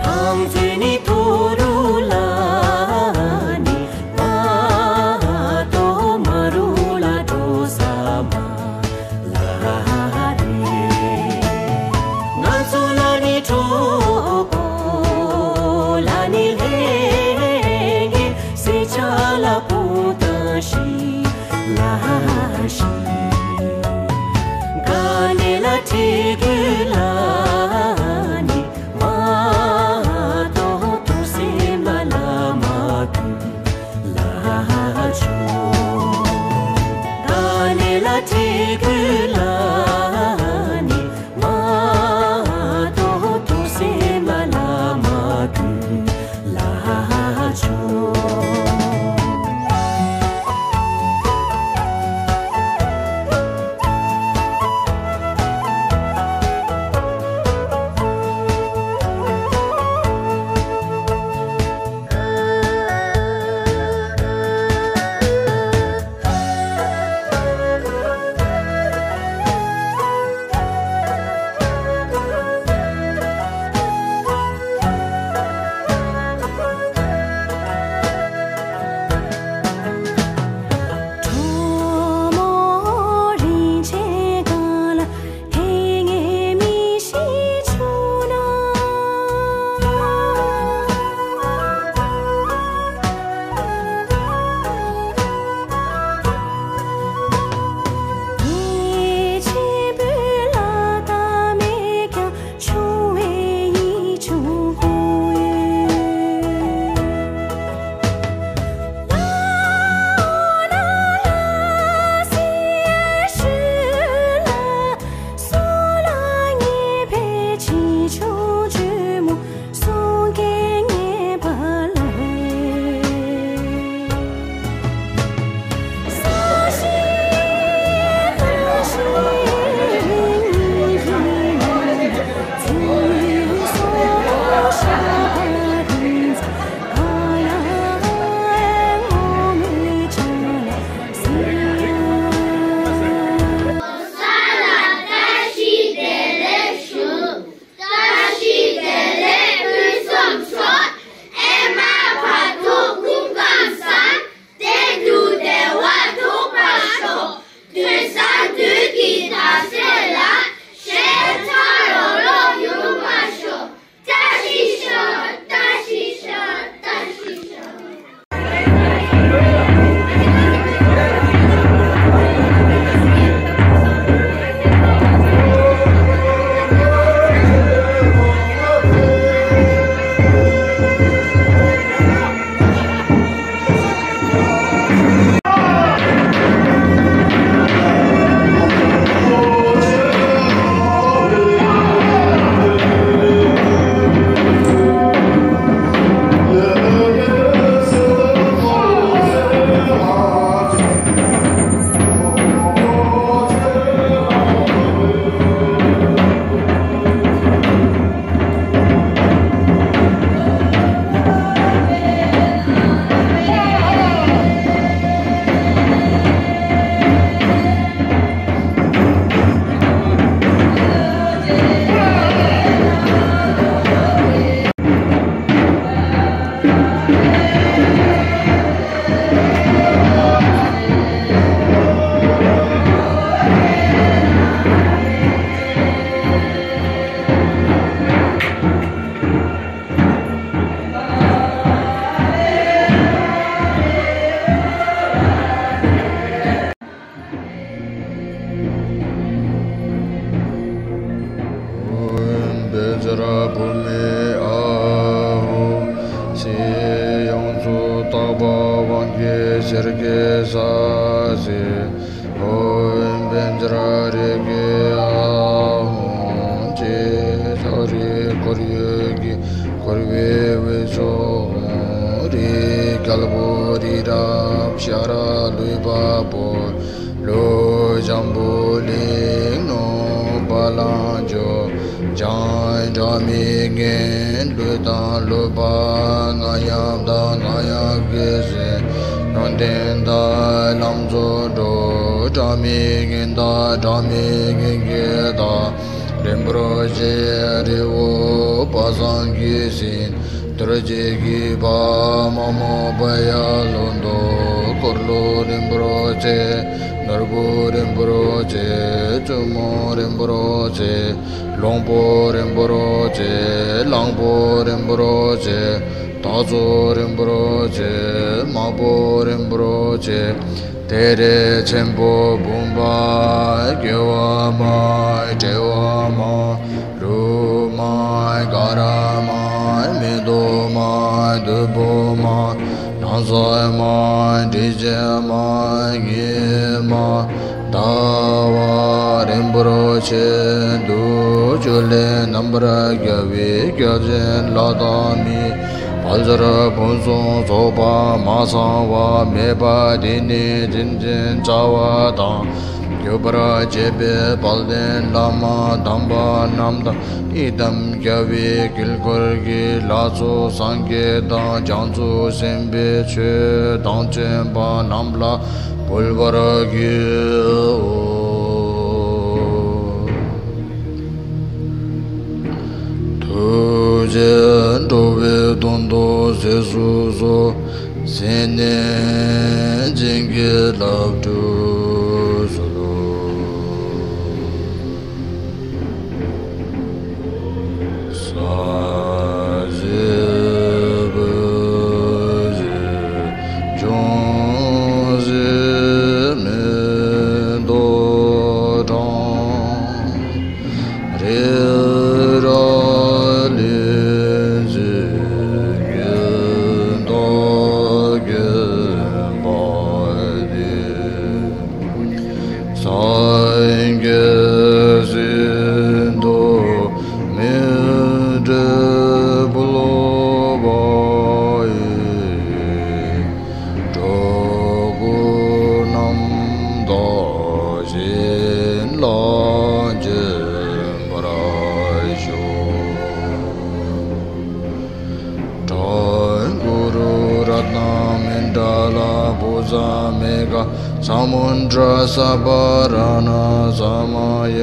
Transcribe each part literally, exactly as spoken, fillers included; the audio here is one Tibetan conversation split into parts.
ཕང་ཚུལ་ནི་ཐོ་རུ་ལ་ནི་མ་ཏོ་མ་རུ་ལ་འགྲོ་ས་མ་ལ་རེ། ང་ཚོ་ལ་ནི་གྲོགས་པོ་ལ་ནི་ལྷན་རྒྱས་སེ་ཆ་ལ་ཕུང་ད་ཤི་ལ་ཤི། ག་ནེ་ལ་ཐེ་གུ་ལ་ནི་མ་ཏོ་ཏུ་སེ་མ་ལ་མ་ཏུ་ལ་ཆོ། ག་ནེ་ལ་ཐེ་གུ་ལ་ནི་མ་ཏོ་ཏུ་སེ་མ་ལ་མ་ཏུ་ལ་ཆོ། བཀྲ་ཤིས་བདེ་ལེགས་ཕུན་སུམ་ཚོགས། ཨེ་མ་བར་དོ་སྐུ་ཁམས་བཟང་། བསྟན་དུ་བདེ་བ་ཐོབ་པར་ཤོག་དུས་སང་དུས་ཀྱི་དར་ཚེས་ལ། ཞལ་ཐང་རོ་ལོ་ཡོང་བར་ཤོག་བཀྲ་ཤིས་ཤོག་བཀྲ་ཤིས་ཤོག་བཀྲ་ཤིས་ཤོག་ཨོཾ་བཛྲ་བྷཱུ་མི་ཨཱཿཧཱུྃ། ཚེ་ཡང་ཚུལ་དག་པ་དབང་གི་གསེར་གྱི་ས་གཞི། ཨོཾ་བཛྲ་རེ་ཁེ་ཨཱཿཧཱུྃ། ཅེས་ཕྱག་རེ་འཁོར་ཡུག་གི་འཁོར་བའི་དབུས་སུ་འོང་། རིའི་རྒྱལ་པོ་རི་རབ་ཤ་ར་ལུས་འཕགས་པོ། ཀླུ་འཇམ་པོ་ལིང་ནོར་བ་ལང་སྤྱོད། འཇམ་དབྱངས་སྒྲ་མི་སྙན་གླུ་དང་གླུ་བ་རྣ་ཡབ་དང་རྣ་ཡབ་ཀྱི་གསུང་། ཡོན་ཏན་དང་ལམ་གཙོ་འགྲོ། སྒྲ་མི་སྙན་དང་སྒྲ་མི་སྙན་གྱི་བདག་རིན་པོ་ཆེ་རི་ སངས་རྒྱས་ཞིང་རྡོ་རྗེ་གི་བ་མ་མོ་པ་ཡ་ལོ་འདོ་འཁོར་ལོ་རིན་པོ་ཆེ། ནོར་བུ་རིན་པོ་ཆེ། བཙུན་མོ་རིན་པོ་ཆེ། ལོང་པོ་རིན་པོ་ཆེ། གླང་པོ་རིན་པོ་ཆེ། སྟག་ཚོ་རིན་པོ་ཆེ། དམར་པོ་རིན་པོ་ཆེ། ཏེ་རེ་ཆེན་པོ་བུམ་པ། སྐྱེ་བ་མ། འབྲེལ་བ་མ། རུ་མ། ག་ར་མ། མེ་ཏོག་མ། བདུག་སྤོས་མ། སྣང་གསལ་མ། དྲི་ཅན་མ། ཉི་མ། ཟླ་བ་རིན་པོ་ཆེ། དུག་ཅུ་ལས་རྣམ་པར་རྒྱལ་བའི་བརྒྱ་བྱིན་ལྷ་དང་མི། དཔལ་འབྱོར་ཕུན་སུམ་ཚོགས་པ་མ་ཚང་བ་མེད་པ་དེ་ནི་བྱིན་ཅན་བྱ་བ་དང་། གུས་པར་བཅས་པའི་དཔལ་ལྡན་བླ་མ་དམ་པ་རྣམས་དང་། ཡི་དམ་རྒྱལ་བའི་དཀྱིལ་འཁོར་གྱི་ལྷ་ཚོགས་སངས་རྒྱས་དང་བྱང་ཆུབ་སེམས་དཔའི་ཆོས་དང་བཅས་པ་རྣམས་ལ་འབུལ་བར་བགྱིའོ། ཐུགས་རྗེས་འགྲོ་བའི་དོན་དུ་ཟས་སུ་གསོལ། སེར་སྣས་བྱིན་གྱིས་བརླབ་ཏུ་གསོལ། ས་གཞི་བུ་གཞི་ལྗོངས་གཞི་མེ་ཏོག་གྲངས། རི་རབ་གླིང་བཞི་ཉི་ཟླ་གྱོན་པ་འདི། སངས་རྒྱས་ཟིན་ཐོ་མི་འབྲལ་འབུལ་བ་ཡི། འགྲོ་ཀུན་རྣམ་དག་བྱིན་རླབས་འབྱིན་པར་ཤོག། ཀྲཱི་གུ་རུ་རཏྣ་མཎྜ་ལ་བྷུ་ཛ་མེ་གྷ་ས་མུ་ཌྲ་སརྦ་ར་ཎ་ས་མ་ཡ།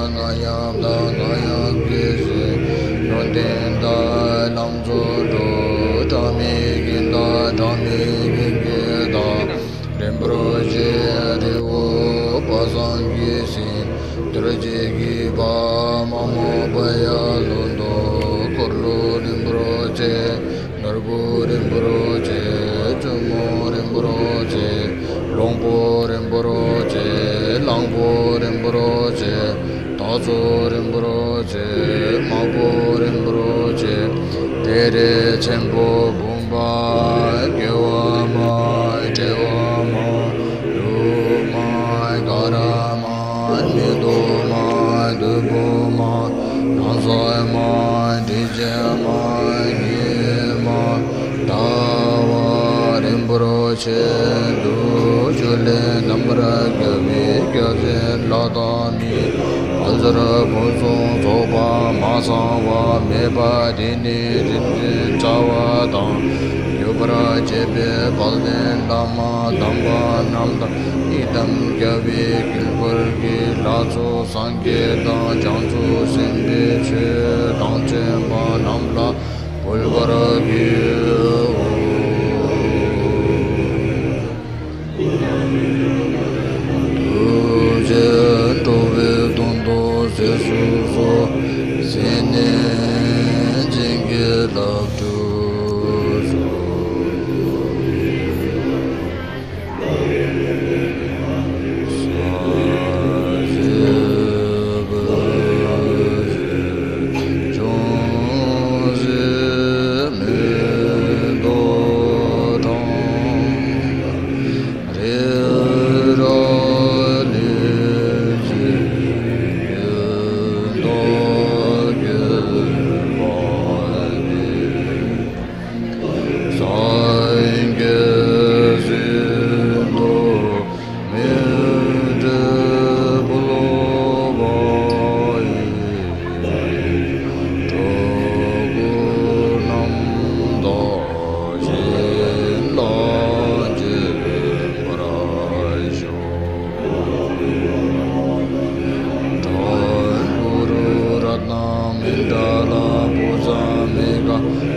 ནད་ཡམས་དང་ནད་ཡམས་སྐྱེད་བྱེད། ཡོན་ཏན་དང་ལམ་གཙོ་འགྲོ། དྲག་མི་རྒན་དང་དྲག་མི་རྒན་སྐྱེད་དང་། རིན་པོ་ཆེ་རི་བོ་དཔག་བསམ་གྱི་ཤིང་། རྡོ་རྗེ་གི་བ་མ་མོ་པ་ཡ་ལོ་འདོ། འཁོར་ལོ་རིན་པོ་ཆེ། ནོར་བུ་རིན་པོ་ཆེ། བཙུན་མོ་རིན་པོ་ཆེ། ལོང་པོ་རིན་པོ་ཆེ། གླང་པོ་རིན་པོ་ཆེ། དར་ཚོན་རིན་པོ་ཆེ། དམར་པོ་རིན་པོ་ཆེ། ཏེ་རེ་ཆེན་པོ་བུམ་པ། སྐྱེ་བ་མ། འབྲེལ་བ་མ། ལུས་མ། དཀར་མ། མིག་ཏོ་མ། བདུད་པོ་མ། ནགས་ཚལ་མ། དྲི་ཅན་མ། ཉི་མ། ཟླ་བ་རིན་པོ་ཆེ། དུག་ཆུ་ལས་རྣམ་པར་རྒྱལ་བའི་རྒྱལ་མཚན་ལྷ་དང་མི། དཔལ་འབྱོར་ཕུན་སུམ་ཚོགས་པ་མ་ཚང་བ་མེད་པ་དེ་ནི་རིམ་བཞིན་བྱ་བ་དང་། འགྱུར་བར་བྱེད་པའི་དཔལ་ལྡན་བླ་མ་དམ་པ་རྣམས་དང་། ཡི་དམ་རྒྱལ་བའི་དཀྱིལ་འཁོར་གྱི་ལྷ་ཚོགས་སངས་རྒྱས་དང་བྱང་ཆུབ་སེམས་དཔའི་ཆོས་དང་བཅས་པ་རྣམས་ལ་འབུལ་བར་བགྱིའོ། ཐུགས་རྗེས་འགྲོ་བའི་དོན་དུ་ཟས་སུ་གསོལ། སེར་སྣས་བྱིན་གྱིས་བརླབ་ཏུ་གསོལ། སངས་རྒྱས་སྲིད་མཐའ་མི་འབྲལ་འཕོ་བ་ཡི། གྲོགས་པོ་རྣམས་དང་བྱོན་ལ་མཇལ་བར་ཤོག། ཏྲཱཾ་གུ་རུ་རཏྣ་མིནྡྲཱ་ལ་བྷུ་ཛ་མི་ག་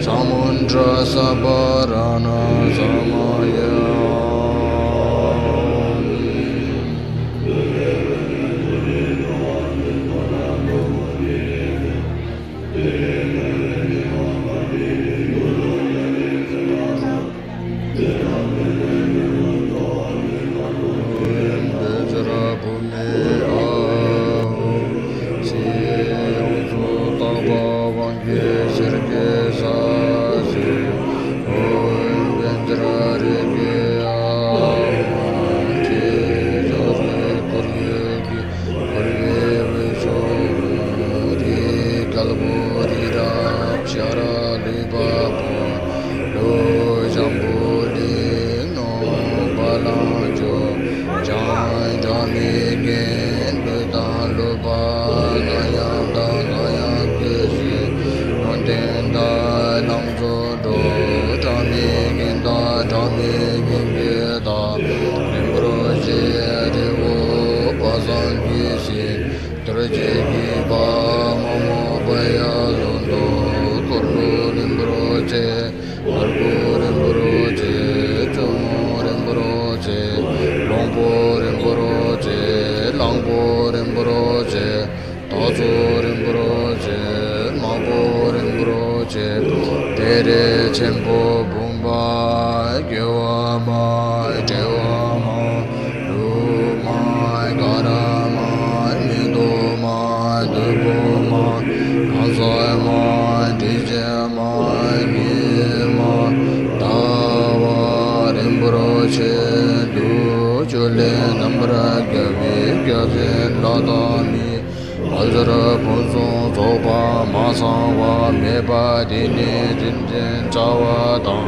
ས་མུནྡྲ་སྦ་ར་ཎ་ས་མ་ཡ། འཁོར་བའི་འོད་ཆུ་རི་དཀར་པོ་རི་རབ་ཤ་ར་ལུས་པ་པོ། ལུས་འཇམ་པོ་ལིང་ནོ་བ་ལང་ཇོ། བྱང་སྒྲ་མི་སྙན་ལུས་དང་ལུས་པ་ནད་ཡམས་དང་ནད་ཡམས་སྐྱེད་བྱེད། ཡོན་ཏན་དང་ལམ་གཙོ་འགྲོ། དྲག་མི་རྒན་དང་དྲག་མི་རྒན་སྐྱེད་དང་། རིན་པོ་ཆེ་རི་བོ་དཔག་བསམ་གྱི་ཤིང་། རྡོ་རྗེ་གི་བ་མ་མོ་པ་ཡ་ལོ་འདོ། འཁོར་ལོ་རིན་པོ་ཆེ། ནོར་བུ་རིན་པོ་ཆེ། བཙུན་མོ་རིན་པོ་ཆེ། ལོང་པོ་རིན་པོ་ཆེ། གླང་པོ་རིན་པོ་ཆེ། དར་ཚོན་རིན་པོ་ཆེ། དམར་པོ་རིན་པོ་ཆེ། ཏེ་རེ་ཆེན་པོ་བུམ་པ། སྐྱེ་བ་མ། འབྲེལ་བ་མ། ལུས་མ། དཀར་མ། མིག་ཏོ་མ། བདུད་པོ་མ། ནགས་ཚལ་མ། དྲི་ཅན་མ། ཉི་མ། ཟླ་བ་རིན་པོ་ཆེ། དུག་ཆུ་ལས་རྣམ་པར་རྒྱལ་བའི་རྒྱལ་མཚན་ལྷ་དང་མི། དཔལ་འབྱོར་ཕུན་སུམ་ཚོགས་པ་མ་ཚང་བ་མེད་པ་དེ་ནི་རིམ་བཞིན་བྱ་བ་དང་།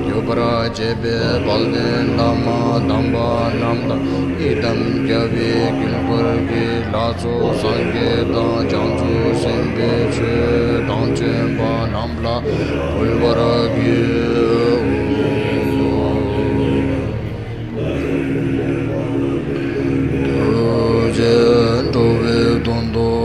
འགྱུར་བར་བྱེད་པའི་དཔལ་ལྡན་བླ་མ་དམ་པ་རྣམས་དང་། ཡི་དམ་རྒྱལ་བའི་དཀྱིལ་འཁོར་གྱི་ལྷ་ཚོགས་སངས་རྒྱས་དང་བྱང་ཆུབ་སེམས་དཔའི་ཆོས་དང་བཅས་པ་རྣམས་ལ་འབུལ་བར་བགྱིའོ། ཐུགས་རྗེས་འགྲོ་བའི་དོན་དུ།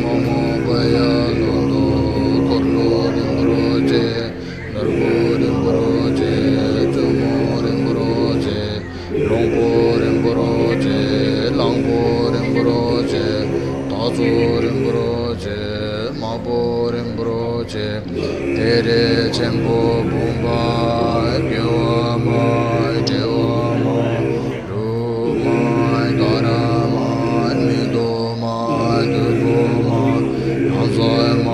མ་མོ་པ་ཡ་ལོ་ཏོ་འཁོར་ལོ་རིན་པོ་ཆེ། ནོར་བུ་རིན་པོ་ཆེ། བཙུན་མོ་རིན་པོ་ཆེ། ལོང་པོ་རིན་པོ་ཆེ། གླང་པོ་རིན་པོ་ཆེ། སྟག་ཚོ་རིན་པོ་ཆེ། དམར་པོ་རིན་པོ་ཆེ། ཏེ་རེ་ཆེན་པོ་བུམ་པ། རྒྱལ་བ་མ། བྲལ་བ་མ། རུ་མ། ད་ར་མ། མེ་ཏོག་མ། བདུག་སྤོས་མ། ཡང་རྩེ་མ།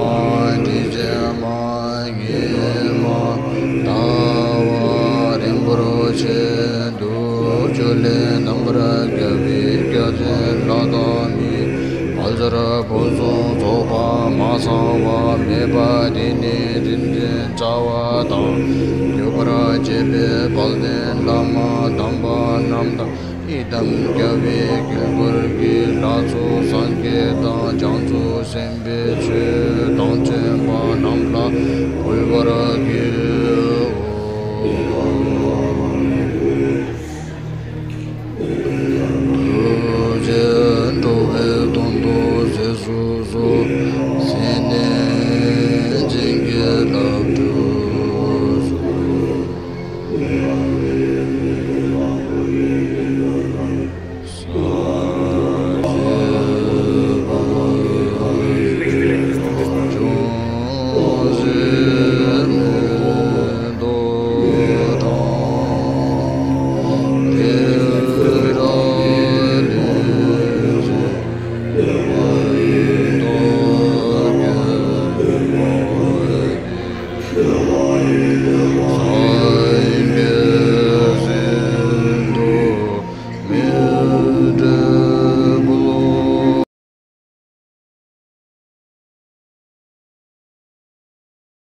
དྲི་ཆབ་མ། ངད་མ། ཟླ་བ་རིན་པོ་ཆེ། དུག་ཆུ་ལས་རྣམ་པར་རྒྱལ་བའི་བརྒྱ་བྱིན་ལྷ་དང་མི། དཔལ་འབྱོར་ཕུན་སུམ་ཚོགས་པ་མ་ཚང་བ་མེད་པ་དེ་ནི་རིན་ཆེན་བྱ་བ་དང་། འགྱུར་བར་བྱེད་པའི་དཔལ་ལྡན་བླ་མ་དམ་པ་རྣམས་དང་། ཡི་དམ་རྒྱལ་བའི་དཀྱིལ་འཁོར་གྱི་ལྷ་ཚོགས་སངས་རྒྱས་དང་བྱང་ཆུབ་སེམས་དཔའི་ཆོས་དང་མཆོད་པ་རྣམས་ལ་འབུལ་བར་བགྱིའོ། ཐུགས་རྗེས་འགྲོ་བའི་དོན་དུ་ཟས་སུ་གསོལ།